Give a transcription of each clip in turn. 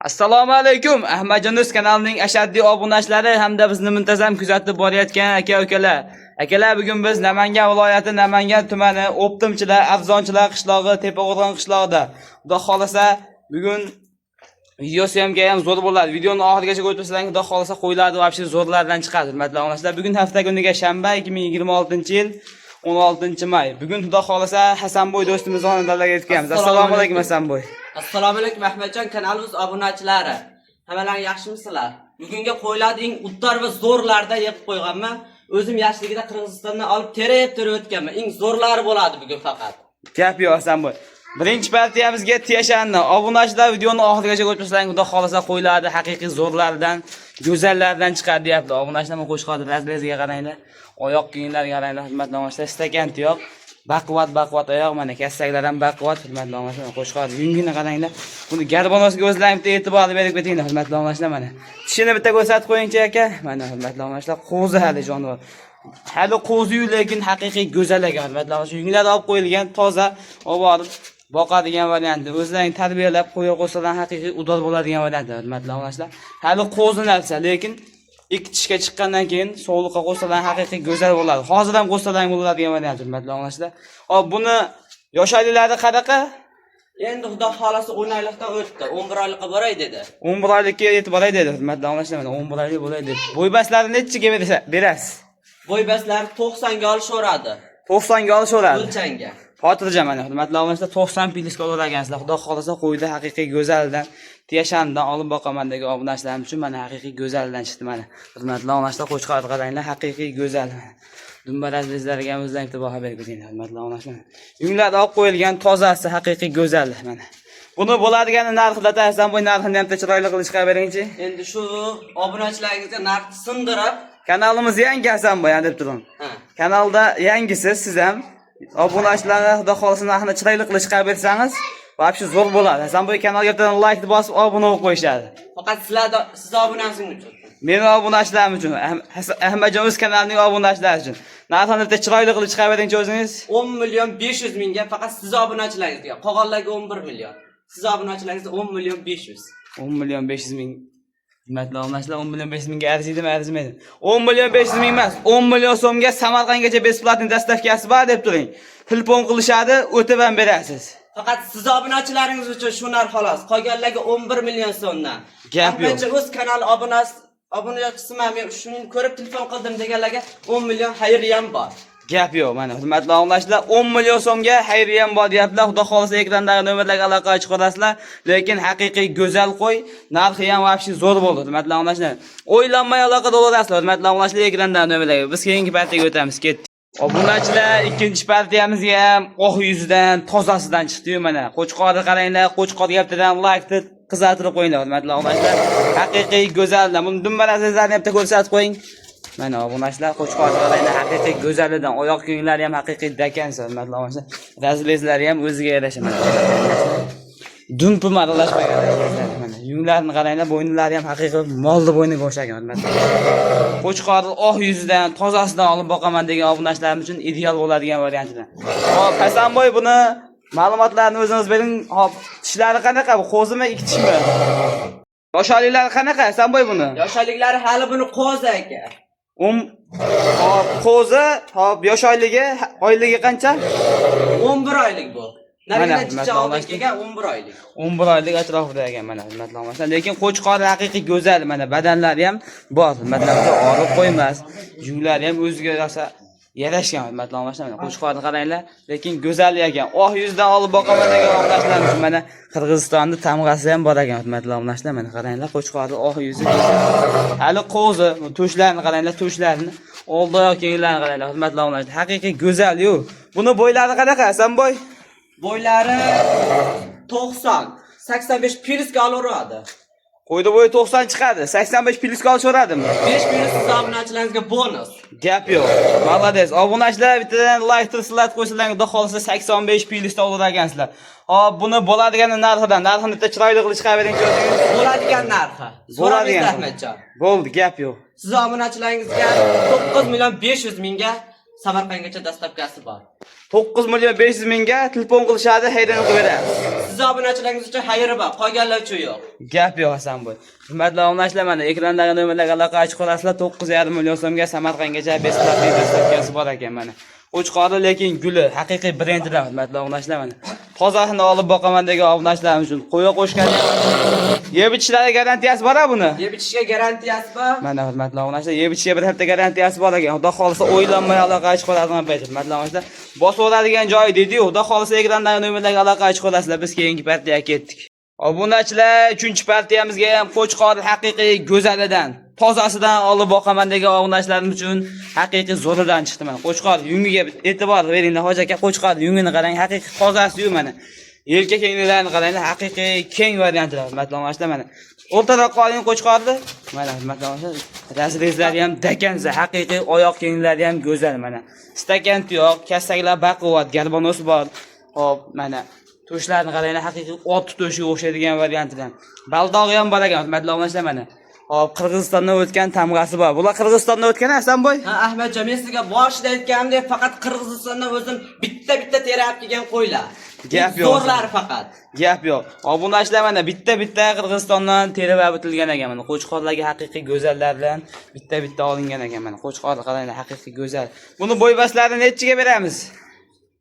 Assalomu alaykum, Ahmadjon Do'st kanalining ashaddiy obunachilari hamda bizni muntazam kuzatib borayotgan aka ukalar. Akalar, bugun biz Namangan viloyati Namangan tumani O'ptimchilar, Afzonchilar qishlog'i, Tepaqo'rg'on qishlog'ida. Xudo xolasa, bugun video съёмка ham zo'r bo'ladi. Videoni oxirigacha ko'rib tursangiz, Xudo xolasa qo'yiladi, вообще zo'rlardan chiqadi. Hurmatli obunachilar, bugun hafta kuniga shanba, 2026-yil 16-may. Bugun Xudo xolasa Hasanboy do'stimizni xonadonlariga yetganmiz. Assalomu alaykum, Hasanboy. Assalomu alaykum, Ahmadjon kanalimiz obunachilari. Hammalaring yaxshimisizlar? Bugunga qo'yiladi eng uttar va zo'rlardan yig'ib qo'yganman. O'zim yoshligida Qirg'izistondan olib terib terib o'tganman. Eng zo'rlari bo'ladi bugun faqat. Gap yo'q, Hasanboy. Birinchi partiyamizga Tiyashanni. Obunachilar, videoni oxirigacha ko'rib tursangiz, Xudo xolasa qo'yiladi, haqiqiy zo'rlardan, go'zallardan chiqadi deyapti. Obunachilar, qo'shqorni разрез iga qaranglar. Oyoq kiyimlariga qaranglar, hurmatli obunachilar, stakan tuyoq. Baquvvat, baquvvat oyoq, mana kassaklar ham baquvvat, hurmatli obunachilar, qo'shqor yungini qaranglar. Buni garbonosiga o'zlaring bitta e'tibor berib ketinglar, hurmatli obunachilar, mana. Tishini bitta ko'rsatib qo'yingchi, aka. Mana, hurmatli obunachilar, qo'zi hali jonivor. Hali qo'zi-yu, lekin haqiqiy go'zal ekan, hurmatli obunachilar. Yunglari olib qo'yilgan, toza, olib borib boqadigan varianti. O'zlaring tarbiyalab qo'ya qo'ysalar haqiqiy udol bo'ladigan varianti, hurmatli obunachilar. Hali qo'zi narsa, lekin ikki tishga chiqqandan keyin sovliqqa qo'shsalar haqiqiy go'zal bo'ladi. Hozir ham qo'shsalar bo'ladigan variant, hurmatli obunachilar. Hop, buni yoshliklari qanaqa? Endi Xudo xolasa 10 oylikdan o'tdi. 11 oylikqa boray dedi. 11 oylikka yetib boray dedi, hurmatli obunachilar, mana 11 oylik bo'lay dedi. Bo'ybaslari nechiga berasiz? Bo'ybaslari 90 ga olishaveradi. 90 ga olishaveradi. O'lchanga. Xotirjam, mana, hurmatli obunachilar, 90 плюс ga olar ekansizlar. Xudo xolasa qo'yda haqiqiy go'zaldan, Tiyashandan olib boqaman degan obunachilarim uchun mana haqiqiy go'zaldan chiqdi mana. Hurmatli obunachilar, qo'chqorni qaranglar, haqiqiy go'zal. Dumba разрез lariga ham o'zlaring baho berib ketinglar, hurmatli obunachilar. Yunglar olib qo'yilgan, tozasi, haqiqiy go'zal mana. Buni bo'ladigan narxida aytasan, bu narxini ham bitta chiroyli qilib chiqarib beringchi. Endi shu obunachilaringizga narxni sindirib, Kanalimiz yangi, Hasanboy, deb turing. Ha. Kanalda yangisiz siz ham. Obunachilarga Xudo xolasa narxini chiroyli qilib chiqarib bersangiz, вообще zo'r bo'ladi. Hasanboy kanalga bitta like bosib obuna bo'lib qo'yishadi. Faqat sizlar, siz obunasing uchun. Meni obunachilarim uchun, Ahmadjon o'z kanalining obunachilari uchun. Narxini bitta chiroyli qilib chiqarib beringchi o'zingiz. 10 million 500 mingga faqat siz obunachilaringizga. Qolganlarga 11 million. Siz obunachilaringizga 10 million 500. 10 million 500 ming. Hurmatli obunachilar, 10 million 500 mingga arziydimi, arzimaydi? 10 million 500 ming emas, 10 million so'mga Samarqandgacha бесплатный доставка si bor deb turing. Telefon qilishadi, o'tib ham berasiz. Faqat siz obunachilaringiz uchun shu narx xolos. Qolganlarga 11 million so'mdan. Gap yo'q. Ahmadjon o'z kanali obunasi obunachisiman, men shuni ko'rib telefon qildim deganlarga 10 million xayriya ham bor. Gap yo'q, mana, hurmatli obunachilar, 10 million so'mga xayriya ham bor deyaptilar. Xudo xolasa ekrandagi nomerlarga aloqa chiqarasizlar. Lekin haqiqiy go'zal qo'y, narxi ham вообще zo'r bo'ldi, hurmatli obunachilar. O'ylanmay aloqada bo'lasizlar, hurmatli obunachilar, ekrandagi nomerlarga. Biz keyingi partiyaga o'tamiz, ketdik. Obunachilar, ikkinchi partiyamizga ham oq yuzidan, tozasidan chiqdi-yu mana. Qo'chqorni qaranglar, qo'chqorga bittadan like qizartirib qo'yinglar, hurmatli obunachilar. Haqiqiy go'zaldan. Buni dumba razrezlarini bitta ko'rsatib qo'ying. Mana, obunachilar, qo'chqorni qaranglar, haqiqiy go'zalidan, oyoq kiyimlari ham haqiqiy dakansa, hurmatli obunachilar. Разрез lari ham o'ziga yarasha mana. Dumpi aralashmagan разрез lari mana. Yunglarini qaranglar, bo'ynilari ham haqiqiy molni bo'yniga o'xshagan, hurmatli. Qo'chqorni oq yuzidan, tozasidan olib boqaman degan obunachilarim uchun ideal bo'ladigan variantidan. Hop, Hasanboy, buni ma'lumotlarni o'zingiz bering. Hop, tishlari qanaqa? Bu qo'zimi, ikki tishmi? Yoshliklari qanaqa, Hasanboy, buni? Yoshliklari hali buni qo'zi aka. Hop, qo'zi, hop, yosh oyligi, oyligi qancha? 11 oylik bu. Mana, Narigida chicha hurmatli oldin obunachilar. kelgan 11 oylik. 11 oylik atrofida ekan mana, hurmatli obunachilar. Lekin qo'chqor haqiqiy go'zal, mana badanlari ham bor. Hurmatli obunachilar, og'riq qo'ymas. Junglari ham o'ziga rosa yarashgan, hurmatli obunachilar. Mana qo'chqorni qaranglar, lekin go'zal ekan. Oq yuzdan olib boqaman degan obunachilar uchun mana Qirg'izistonni tamg'asi ham bor ekan, hurmatli obunachilar. Mana qaranglar, qo'chqorni oq yuzi go'zal. Hali qo'zi, to'shlarini qaranglar, to'shlarini, oldi oyoq kiyimlarini qaranglar, hurmatli obunachilar. Haqiqiy go'zal-yu. Buni bo'ylari qanaqa, Hasanboy? Bo'ylari 90, 85 плюс ga olaveradi. Qo'yda bo'yi 90 chiqadi. 85 плюс ga olishaveradimi? 5 плюс siz obunachilaringizga bonus. Gap yo'q. Молодец. Obunachilar, bittadan like tilsilat qo'ysalar, xudo xolasa 85 плюс da olar ekansizlar. Hop, buni bo'ladigan narxidan, narxini bitta chiroyli qilib chiqarib bering o'zingiz. Bo'ladigan narxi. Bo'ladigan. So'ramaysiz, Ahmadjon. Bo'ldi, gap yo'q. Siz obunachilaringizga 9 million 500 mingga Samarqandgacha доставка si bor. 9 million 500 mingga telefon qilishadi, xayriya qilib beramiz. Siz obunachilaringiz uchun xayri bor, qolganlar uchun yo'q. Gap yo'q Hasanboy. Hurmatli obunachilar, mana ekrandagi nomerlarga aloqa chiqib qolasizlar. 9,5 million so'mga Samarqandgacha бесплатный доставка si bor ekan mana. Qo'chqori lekin guli, haqiqiy brendidan, hurmatli obunachilar mana. Tozasini olib boqaman degan obunachilarim uchun qo'ya qo'shgan yeb ichishlari garantiyasi bor buni. Yeb ichishga garantiyasi bor. Mana hurmatli obunachilar, yeb ichishga bir hafta garantiyasi bor ekan. Xudo xolisa o'ylanmay aloqa chiqib qoladigan payt. Hurmatli obunachilar, bosaveradigan joyi dedi-yu, Xudo xolisa ekrandagi nomerlarga aloqa chiqib qolasizlar. Biz keyingi partiyaga ketdik. Obunachilar, 3-partiyamizga ham Qo'chqor haqiqiy go'zalidan, tozasidan olib boqaman degan obunachilarim uchun haqiqiy zo'ridan chiqdi mana. Qo'chqor yungiga e'tibor beringlar, hoji aka, Qo'chqor yungini qarang, haqiqiy tozasi-yu mana. Yelka kengliklarini qaranglar, haqiqiy keng variantlar, hurmatli obunachilar mana. O'rtaroqqa oling Qo'chqorni. Mana hurmatli obunachilar, разрез lari ham dakanza, haqiqiy oyoq kenglari ham go'zal mana. Stakan tuyoq, kassaklar baquvvat, garbonos bor. Xo'p, mana to'shlarni qaranglar, haqiqiy ot to'shiga o'xshaydigan variantidan. Baldog'i ham bor ekan, hurmatli obunachilar mana. Hop, Qirg'izistondan o'tgan tamg'asi bor. Bular Qirg'izistondan o'tgan Hasanboy? Ha Ahmadjon, men sizga boshida aytganimdek, faqat Qirg'izistondan o'zim bitta-bitta terib kelgan qo'ylar. Gap yo'q. Zo'rlar faqat. Gap yo'q. Obunachilar mana bitta-bitta Qirg'izistondan terib o'tilgan ekan mana. Qo'chqorlarga haqiqiy go'zallar bilan bitta-bitta olingan ekan mana. Qo'chqor qaranglar, haqiqiy go'zal. Buni bo'ybaslarini nechiga beramiz?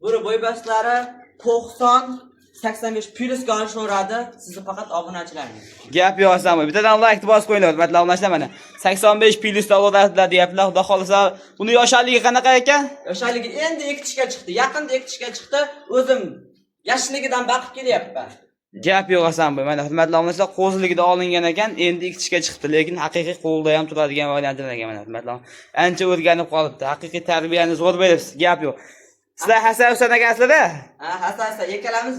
Buni bo'ybaslari 90 85 plyusga olishaveradi. Sizni faqat obunachilaringiz. Gap yo'q Hasanboy. Bittadan like bosib qo'yinglar, hurmatli obunachilar mana. 85 plyus oladilar deyaptilar. Xudo xolisa, buni yosharligi qanaqa ekan? Yosharligi endi ekitishga chiqdi. Yaqinda ekitishga chiqdi. O'zim yoshligidan baqib kelyapman. Gap yo'q Hasanboy. Mana hurmatli obunachilar, qo'ziligida olingan ekan, endi ekitishga chiqdi, lekin haqiqiy qo'lda ham turadigan variantlar ekan mana hurmatli. Ancha o'rganib qolibdi. Haqiqiy tarbiyani zo'r beribsiz. Gap yo'q. Sizlar Hasan Husan akasizlar-da? Ha, Hasan aka ikkalamiz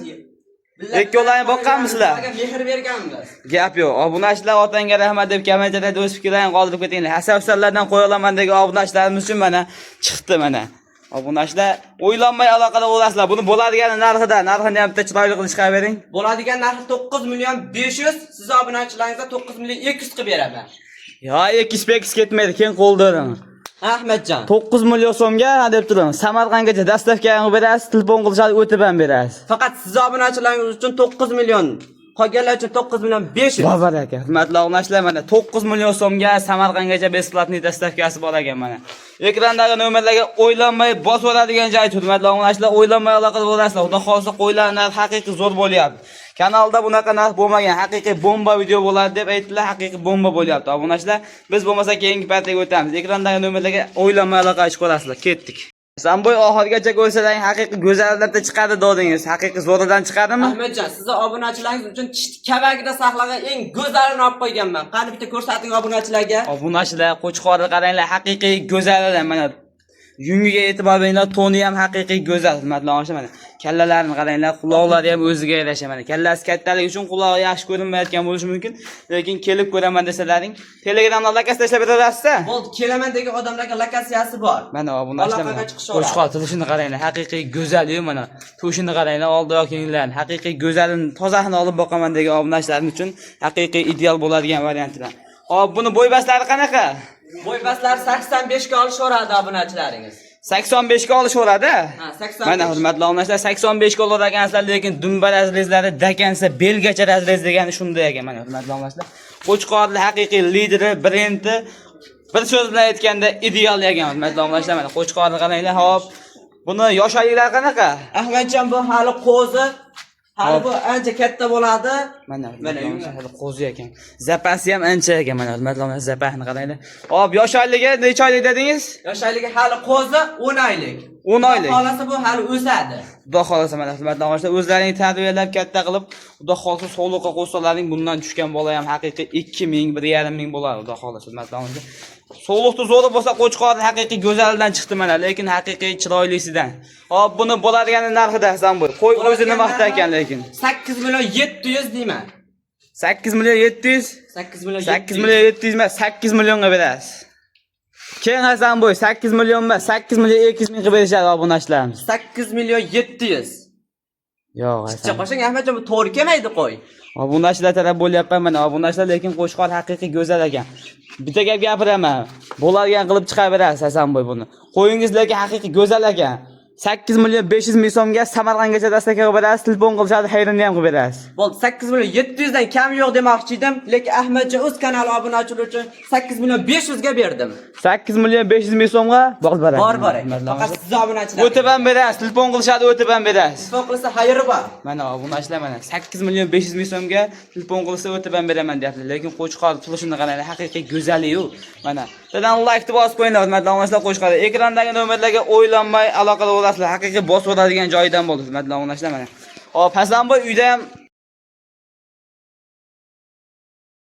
Ikkovlaring boqqanmisizlar? Mehr berganmiz. Gap yo'q. Obunachilar otangga rahmat deb kommentariyada o'z fikrlarini qoldirib ketinglar. Hasan Husanlardan qo'ya olaman degan obunachilarimiz uchun mana chiqdi mana. Obunachilar o'ylanmay aloqada bo'lasizlar. Buni bo'ladigan narxida, narxini ham bitta chiroyli qilib chiqarib bering. Bo'ladigan narxi 9 million 500, siz obunachilaringizga 9 million 200 qilib beraman. Yo, 2 ketmaydi, keyin qo'ldiring. Ahmadjon. 9 million so'mga deb turing. Samarqandgacha доставка ham berasiz, telefon qilishadi, o'tib ham berasiz. Faqat siz obunachilaringiz uchun 9 million, qolganlar uchun 9 million 500. Babar aka, hurmatli obunachilar, mana 9 million so'mga Samarqandgacha бесплатный доставка si bor ekan mana. Ekrandagi nomerlarga o'ylanmay bosib oladigan joy, hurmatli obunachilar, o'ylanmay aloqada bo'lasizlar. Xudo xolisa qo'ylar narx haqiqiy zo'r bo'lyapti. Kanalda bunaqa narx bo'lmagan, haqiqiy bomba video bo'ladi deb aytdilar, haqiqiy bomba bo'lyapti. Obunachilar, biz bo'lmasa keyingi partiyaga o'tamiz. Ekrandagi nomerlarga o'ylanmay aloqa chiqib olasizlar. Ketdik. Samboy oxirigacha ko'rsalang haqiqiy go'zallarda chiqadi dodingiz. Haqiqiy zo'ridan chiqadimi? Ahmadjon, sizni obunachilaringiz uchun chit kavagida saqlagan eng go'zalini olib qo'yganman. Qani bitta ko'rsating obunachilarga. Obunachilar, qo'chqorni qaranglar, haqiqiy go'zalidan mana. Yungiga e'tibor beringlar, to'ni ham haqiqiy go'zal, hurmatli obunachilar mana. Kallalarini qaranglar, quloqlari ham o'ziga yarasha mana. Kallasi kattaligi uchun qulog'i yaxshi ko'rinmayotgan bo'lishi mumkin, lekin kelib ko'raman desalaring, Telegramda lakasi tashlab berasiz-da. Bo'ldi, kelaman degan odamlarga lokatsiyasi bor. Mana obunachilar Aloqaga mana. chiqishaveradi. Qo'chqor tilishini qaranglar, haqiqiy go'zal-yu mana. To'shini qaranglar, oldi yoqinglarni, haqiqiy go'zalini, tozasini olib boqaman degan obunachilarim uchun haqiqiy ideal bo'ladigan variantlar. Hop, buni bo'ybaslari qanaqa? Bo'ypaslar 85 ga olishaveradi obunachilaringiz. 85 ga olishaveradi. Ha, 85. Mana hurmatli obunachilar, 85 ga olar ekansizlar, lekin dumba разрез lari dakansa belgacha разрез degani shunday ekan mana hurmatli obunachilar. Qo'chqorli haqiqiy lideri, brendi, bir so'z bilan aytganda ideal ekan hurmatli obunachilar mana qo'chqorni qaranglar, hop. Buni yosh oyliklari qanaqa? Ahmadjon, bu hali qo'zi. Hali Hop. bu ancha katta bo'ladi. Mana Mana mana hali qo'zi ekan. Zapasi ham ancha ekan mana hurmatli obunachilar, zapasini qaranglar. Hop, yosh oyligi necha oylik dedingiz? Yosh oyligi hali qo'zi 10 oylik. 10 oylik. Xolasi bu hali o'sadi. Xudo xolasa mana hurmatli obunachilar, o'zlaring tarbiyalab katta qilib, Xudo xolasa sog'liqqa qo'shsalaring, bundan tushgan bola ham haqiqiy 2000, 1,5 ming bo'ladi, Xudo xolasa hurmatli obunachilar. Sog'liqni zo'ri bo'lsa qo'chqor haqiqiy go'zalidan chiqdi mana, lekin haqiqiy chiroylisidan. Hop, buni bo'ladigan narxida Hasanboy. Qo'y o'zini maqtar ekan lekin. 8 million 700 deyman. 8 million 700. 8 million 8 million 700 emas, 8 millionga berasiz. Keyin Hasanboy 8 million emas, 8 million 200 ming qilib berishadi obunachilarimiz. 8 million 700. Yo'q, Chiqcha Hasan. qo'shing Ahmadjon, bu to'g'ri kelmaydi qo'y. Obunachilar taraf bo'lyapman mana obunachilar, lekin qo'chqor haqiqiy go'zal ekan. Bitta gap gapiraman. Bo'ladigan qilib chiqaverasiz Hasanboy buni. Qo'yingiz lekin haqiqiy go'zal ekan. 8 million 500 ming so'mga Samarqandgacha dostavka qilib berasiz, telefon qilishadi, xayrini ham qilib berasiz. Bo'ldi, 8 million 700 dan kam yo'q demoqchi edim, lekin Ahmadjon o'z kanali obunachilar uchun 8 million 500 ga berdim. 8 million 500 ming so'mga bor bor. Bor bor. Faqat siz obunachilar. O'tib ham berasiz, telefon qilishadi, o'tib ham berasiz. Telefon qilsa xayri bor. Mana obunachilar mana 8 million 500 ming so'mga telefon qilsa o'tib ham beraman deyapti. Lekin qo'chqor turishini qaranglar, haqiqiy go'zali-yu. Mana. Sizdan like bosib qo'yinglar, hurmatli obunachilar qo'chqor. Ekrandagi nomerlarga o'ylanmay aloqada bo'lasizlar. Haqiqiy bosib o'tadigan joyidan bo'ldi, hurmatli obunachilar mana. Hop, Hasanboy uyda ham